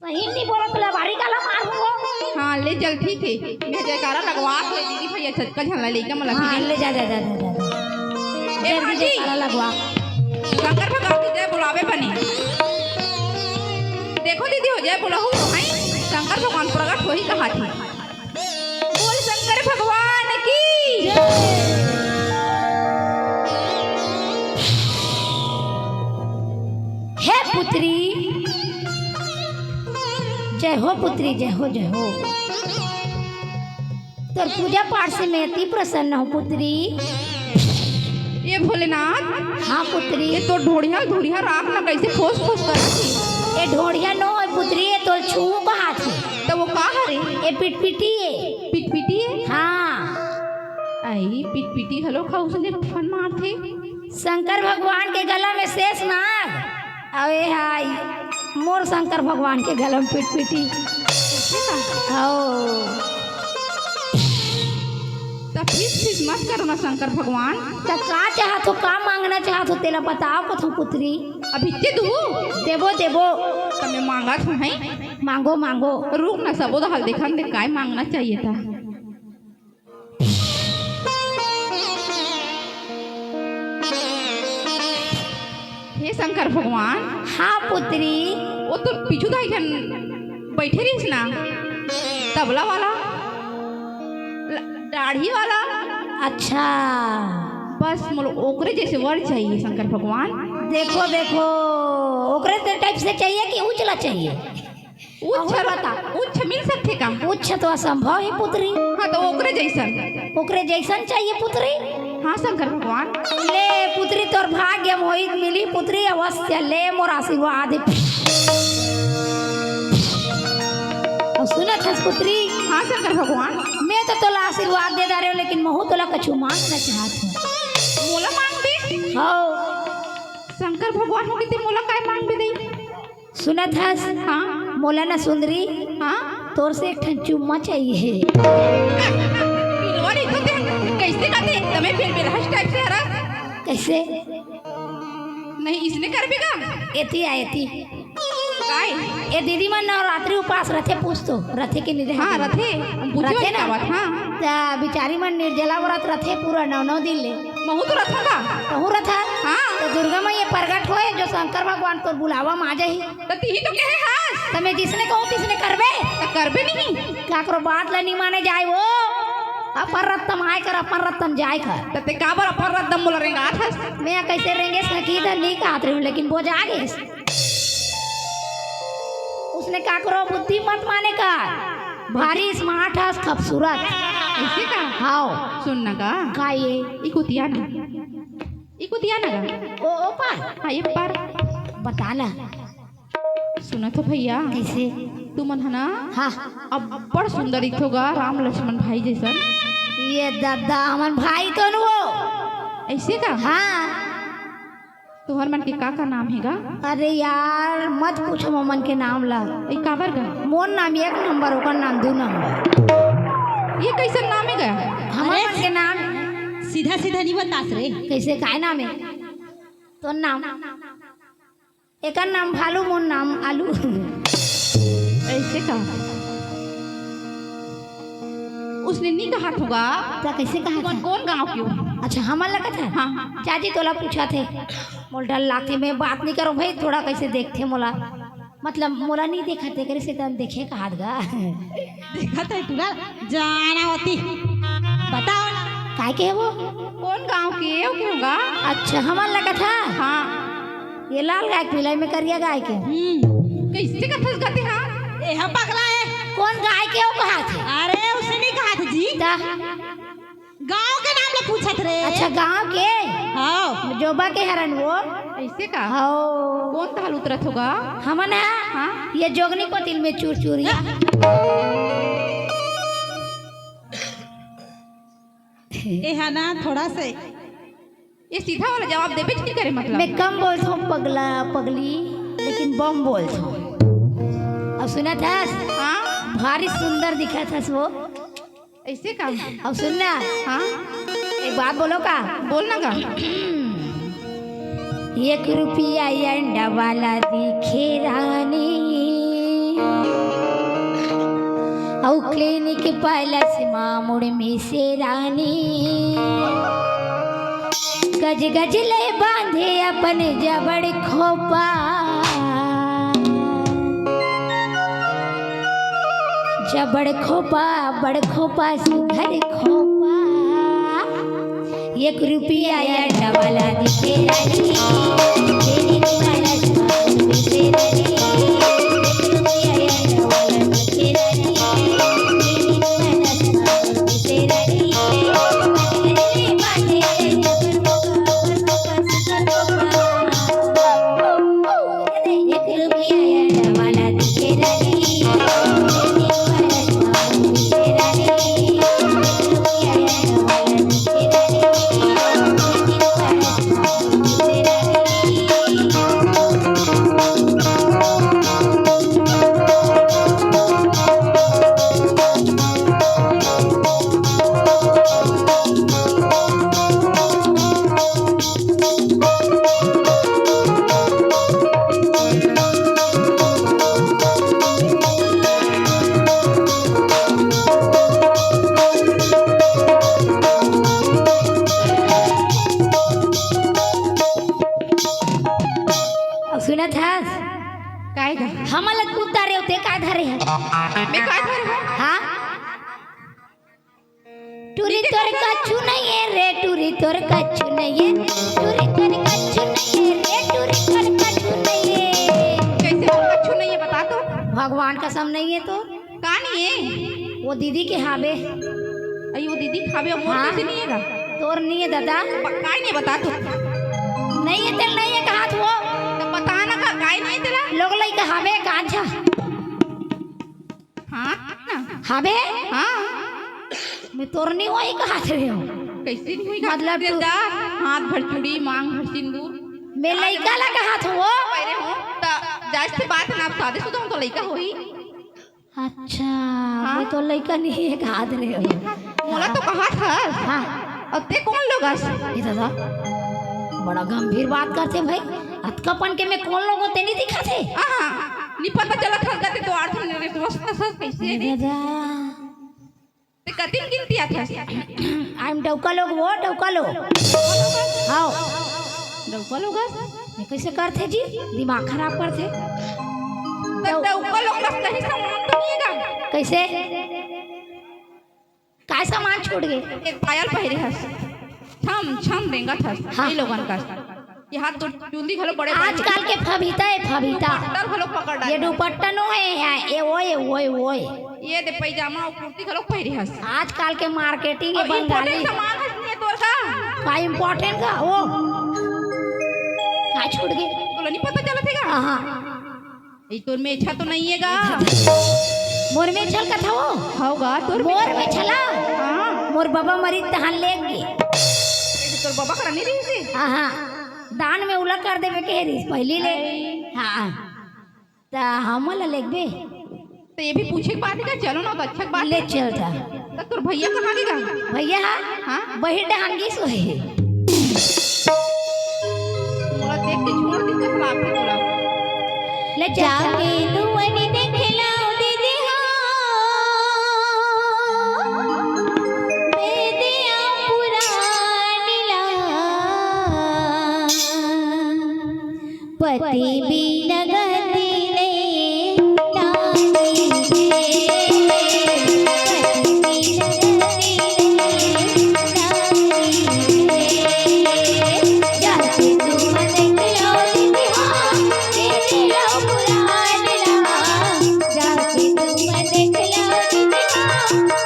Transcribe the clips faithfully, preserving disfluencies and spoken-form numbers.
हिंदी बोलत ले भारी काला मार हो। हाँ, ले चल, ठीक है। मैं जयकारा लगवा के ले दीदी भैया, चटका झन ला लेके मला हाँ, ले जा, जा, जा, जा, जा। ए जल्दी माँ जी। जयकारा लगवा। शंकर भगवान की जय बुलावे बनी। देखो दीदी, हो जय बुलाहू, भाई शंकर भगवान प्रकट होही कहा थी। बोल शंकर भगवान की। हे पुत्री, जय हो पुत्री, जय हो, जय हो। तोर पूजा पाठ से मैं अति प्रसन्न हूँ पुत्री। ये भोलेनाथ। हाँ पुत्री। ये तो ढोढ़िया धुरिया राख ना कैसे फोस फोस करत हे? ये ढोढ़िया नो है पुत्री, ये तो छू कहा थी। तो वो का हरे? ये पिटपिटी है। पिटपिटी है? हाँ। आई पिटपिटी घलो खाऊ से फन मारथे। शंकर भगवान के गला में शेष नाग, अउ ए हाय मोर शंकर भगवान के गला में पिटपिटी। हो। त फीस फीस मत करो ना शंकर भगवान। त का चाहत हो, का मांगना चाहत हो, तेला बताओ कथो पुत्री। अभी ते दू। देबो, देबो। त मैं मांगत हूँ, हैं? मांगो, मांगो। रुक ना, सबो दहल देखन दे, काय मांगना चाहिए था। हे शंकर भगवान। हाँ पुत्री। वो तो पीछू दाई जन बैठे रहिस ना, तबला वाला, ल-, दाढ़ी वाला। अच्छा। बस मोला ओकरे जैसे वर चाहिए शंकर भगवान। देखो, देखो, ओकरे ते टाइप से चाहिए कि उजला चाहिए? उच्च अहो। बता, उच्च मिल सकथे का? उच्च तो असंभव हे पुत्री। हाँ, तो ओकरे जैसन। ओकरे जैसन चाहिए पुत्री? हाँ, शंकर भगवान। ले पुत्री, तोर भाग्य मोहित मिली पुत्री, अवश्य ले मोर आशीर्वाद हे। अउ सुनत हस पुत्री? हाँ, शंकर भगवान। मैं तो तोला आशीर्वाद दे डारे हूँ, लेकिन महू तोला कछु मांगना चाहत हूँ। मोला मांग दे? हाँ। शंकर भगवान हो के ते मोला काय मांग दे? सुनत हस? हाँ। मोला ना सुंदरी, हाँ। तोर से एक ठन चुम्मा चाहिए। बिलवा नहीं तो ते कैसे कहते? एकदमे बिलबिलहस टाइप से हरा। कैसे? नहीं, इसने कर भी का? एती आ, एती। काय? ए दीदी मन नवरात्रि उपास रथे, पूछ तो, रथे के नहीं रहे? हाँ, रथे। हम पूछे रथे वाली ना? का बात, हाँ। त बिचारी मन निर्जला व्रत रथे पूरा नौ, नौ दिन ले। महू तो रथों का? कहूँ रथा? हाँ। तो दुर्गा मैया प्रगट होए, जो शंकर भगवान तोर बुलावा में आ जाही। त तिही तो कहे हस। त मैं जिसने कहूँ, तिसने करबे। त करबे नहीं। काकरो बात ला नहीं माने जाए वो। अपन रत्तम आए कर, अपन रत्तम जाए कर। त ते काबर अपन रत्तम बोल रेंगात हस? मैं कैसे रेंगे सकी त नहीं कहत रही हूँ, लेकिन वो जा गेस। उसने काकरो बुद्धि मत माने का। भारी smart हस, खूबसूरत। ऐसे का? हाओ। सुन ना का? का ये? ई कुतिया ना। ई कुतिया ना का? ओ, ओ पार। हाँ, ये पार। बता ना। सुनत हो भैया? कैसे? तुमन ह ना? हाँ। अब्बड़ सुंदर दिखथो गा, राम लक्ष्मण भाई जैसन। ये दादा, हमन भाई तो न वो। ऐसे का? हाँ। तुहर मन के का का नाम हे गा? अरे यार, मत पूछो हमन के नाम ला। ए, काबर गा? मोर नाम एक नंबर, ओकर नाम दू नंबर। ये कैसन नाम हे गा? हमर अरे, मन के नाम सीधा सीधा नहीं बतास रे। कैसे, काय नाम हे? तोर नाम? एकर नाम भालू, मोर नाम आलू। ऐसे का? उसने नहीं कहा होगा। त कैसे कहा तुमन था? कौन गांव के हो? अच्छा, हमन लगत हे? हाँ, हाँ। चाची तोला पूछा थे। मोला डर लागथे, मैं बात नहीं करूँ भाई, थोड़ा कैसे देखथे मोला, मतलब मोला नहीं देखा थे, करे से तन देखे कहा गा। देखा थे तोला जाना होती। बताओ ना। काय के वो? कौन गांव के हो, के होगा? अच्छा, हमन लगत हे? हाँ। ये लाल गाय के मिलाई में करिया गाय के। हम्म। कैसे कथस गते हाँ? ए, हम पगला है। कौन गाय के हो कहा थे? अरे, उसे नहीं कहा थे जी। ता? गांव के नाम ले पूछत रे। अच्छा, गांव के? हाँ। जोबा के हरन वो? ऐसे का? हाँ। कौन तहल उतरत होगा? हमन हा? हाँ। ये जोगनी कोतिल में चूर चूरिया। ए हा ना, थोड़ा से। ये सीधा वाला जवाब देबे नहीं करे, मतलब। मैं कम बोलत हूँ पगला, पगली, लेकिन बम बोलत हूँ। अब सुनत हस? हाँ? भारी सुंदर दिखत हस वो। ऐसे का? अब सुन ना। हाँ? एक बात बोलो का? बोल ना का? एक रुपया अंडा वाला दिखे रानी। क्लिनिक पैलेस मा मुड़ मिसेरानी, गज गज ले बांधे अपन जबड़ खोपा। जबड़ खोपा, बड़ खोपा, सुघर खोपा। एक रुपया अंडा वाला दिखे रानी, तेरी वाला दिखे रानी। एक रुपया अंडा वाला दिखे रानी, तेरी वाला दिखे रानी। सुनत हस? काय गा? हमन ला कुत्ता रे होते का धरे है? मैं का धरे हूँ? हाँ? टूरी तोर कछु नहीं है रे, टूरी तोर कछु नहीं है, टूरी तोर कछु नहीं है रे, टूरी तोर कछु नहीं है। कैसे तोर कछु नहीं है, बता तो। भगवान कसम नहीं है तो। का नहीं है? वो दीदी के हावे। अई वो दीदी के हावे, मोर हाँ। कैसे नहीं है गा? तोर नहीं है दादा। प-, काय नहीं है, बता तो। नहीं है तेल, नहीं है कहा तू। तो बता ना का, काय नहीं है तेला? लोग लइका हावे का अच्छा। हाँ ना। हावे? हाँ। मैं तोर नहीं होई कहा थे हो। कैसे नहीं होई? मतलब तू दादा, हाथ भर चूड़ी, मांग भर सिंदूर। मैं लइका ला कहा थे हो। पहले हो, त जायज से बात ना, शादी शुदा हूँ तो लइका होई। अच्छा, हाँ। मैं तो लइका नहीं है कहा थे हो। मोला तो कहा था। हाँ। अब ते कौन लोग अस? ए दादा, बड़ा गंभीर बात करते भाई। अतका पन के मैं कौन लोग होते नहीं दिखा थे? हाँ, हाँ। नहीं पता चला था, कहते तो आठ मिनट दोस्त का सब कैसे ए नहीं? दादा। ते कतिन गिनती आता है? आई एम डौका लोग, वो डौका लोग। हाँ। डौका लोग अस? ये कैसे करते जी? दिमाग खराब करते। तो डौका लोग बस कहीं सामान तो नहीं है गा? कैसे? काय सामान छूट गे? एक पायल पहिरे हस, छम छम रेंगत हस, हाँ। ये लोगन का। ये हाथ तो चुंदी घलो बड़े बड़े। आजकल के फबीता है, फबीता। दुपट्टा घलो पकड़ डाले। ये दुपट्टा नो है, है, ये ओए, ओए, ओए। ये दे पैजामा और कुर्ती घलो पहिरे हस। आजकल के मार्केटिंग और ये बंगाली। Important सामान है, ये तोर का? का important का? वो का छूट गे? तोला नहीं पता चलत है का? हाँ, हाँ। ई तोर मेछा तो नहीं है गा? मोर मेछा ल कथा वो? हव गा, तोर मोर मेछा। मेछा ला? हाँ। मोर बाबा मरिस तहान लेग गे। ए, तोर बाबा करा नहीं रहिस हे? हाँ, हाँ। दान में उला कर देवे के रिस पहली ले। अरे। हाँ। त हमन ला लेगबे? तो ये भी पूछे के बात है का? चलो ना, तो अच्छा के बात ले है। चल जा। त तोर भैया कहाँ गे गा? भैया हा? हाँ? बहिर डहान गिस होही। मोला देख के छोड़ दी, कसम आपके तोला। ले चल जा। जाके दुवन देख लाओ दीदी हो, बेदिया पुरानी ला। पति बिन गति नहीं नारी रे। पति बिन गति नहीं नारी रे। जाके तुम देख लो दीदी हो, दीदी लो पुरान ला। जाके तुम देख लो दीदी हो,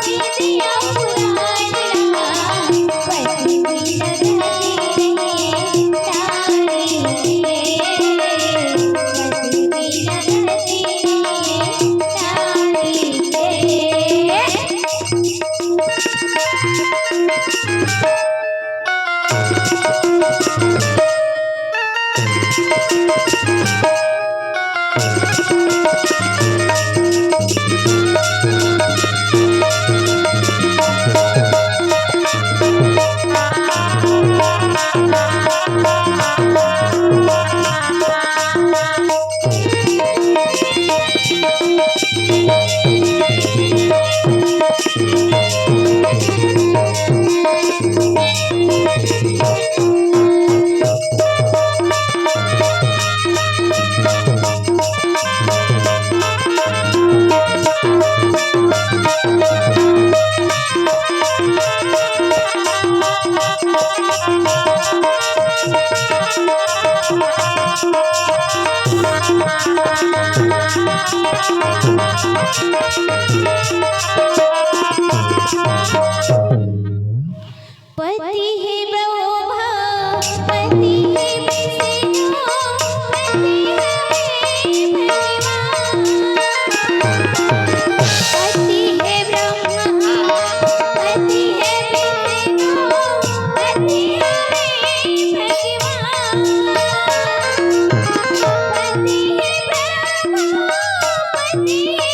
दीदी लो पुरान ला। पति बिन गति नहीं नारी। पति हे ब्रह्मा, पति हे विष्णु, पति हे भगवान। पति हे ब्रह्मा, पति हे विष्णु, पति हे भगवान। पति हे ब्रह्मा, पति हे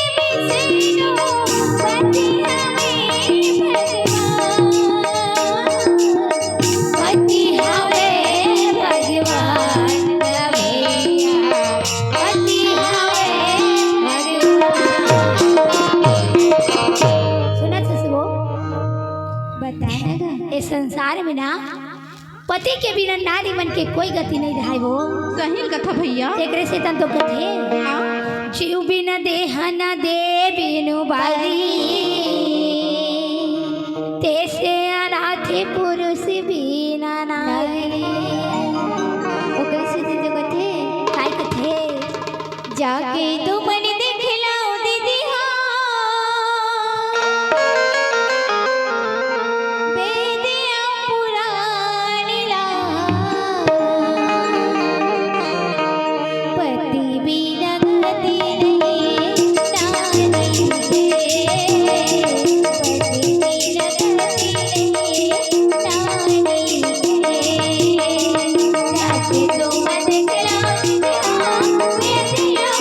विष्णु, पति हे भगवान। पति हवे भगवान का भैया, पति हवे भगवान। सुनत हस वो? बता ना। ए संसार में ना पति के बिना नारी मन के कोई गति नहीं रहाय वो। सही कथा भैया। एकरे सेती तो कथे, हाँ। जीव बिन देह न दे बिनु बारी, तैसे अनाथ पुरुष बिना नारी। ओकर सेती तो कथे, काय कथे? जाके तुमन देखलव दीदी हो, वेद अउ पुराण ला। पति बिना गति नहीं नारी के, पति बिना गति नहीं नारी के। जाके तुमन देखलव दीदी हो,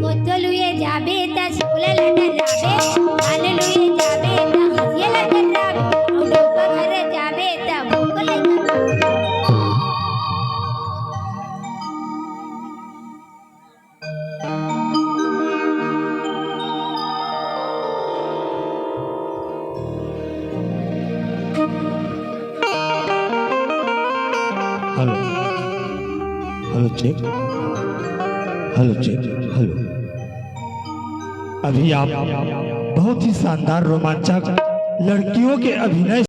कोतो लुए जाबे त सुकले ला डराबे, आने लुए जाबे त हंसिए ला डराबे, अउ डोका घर जाबे त भूख ले जाबे। Hello, hello, check, hello, check, hello. अभी आप बहुत ही शानदार, रोमांचक लड़कियों के अभिनय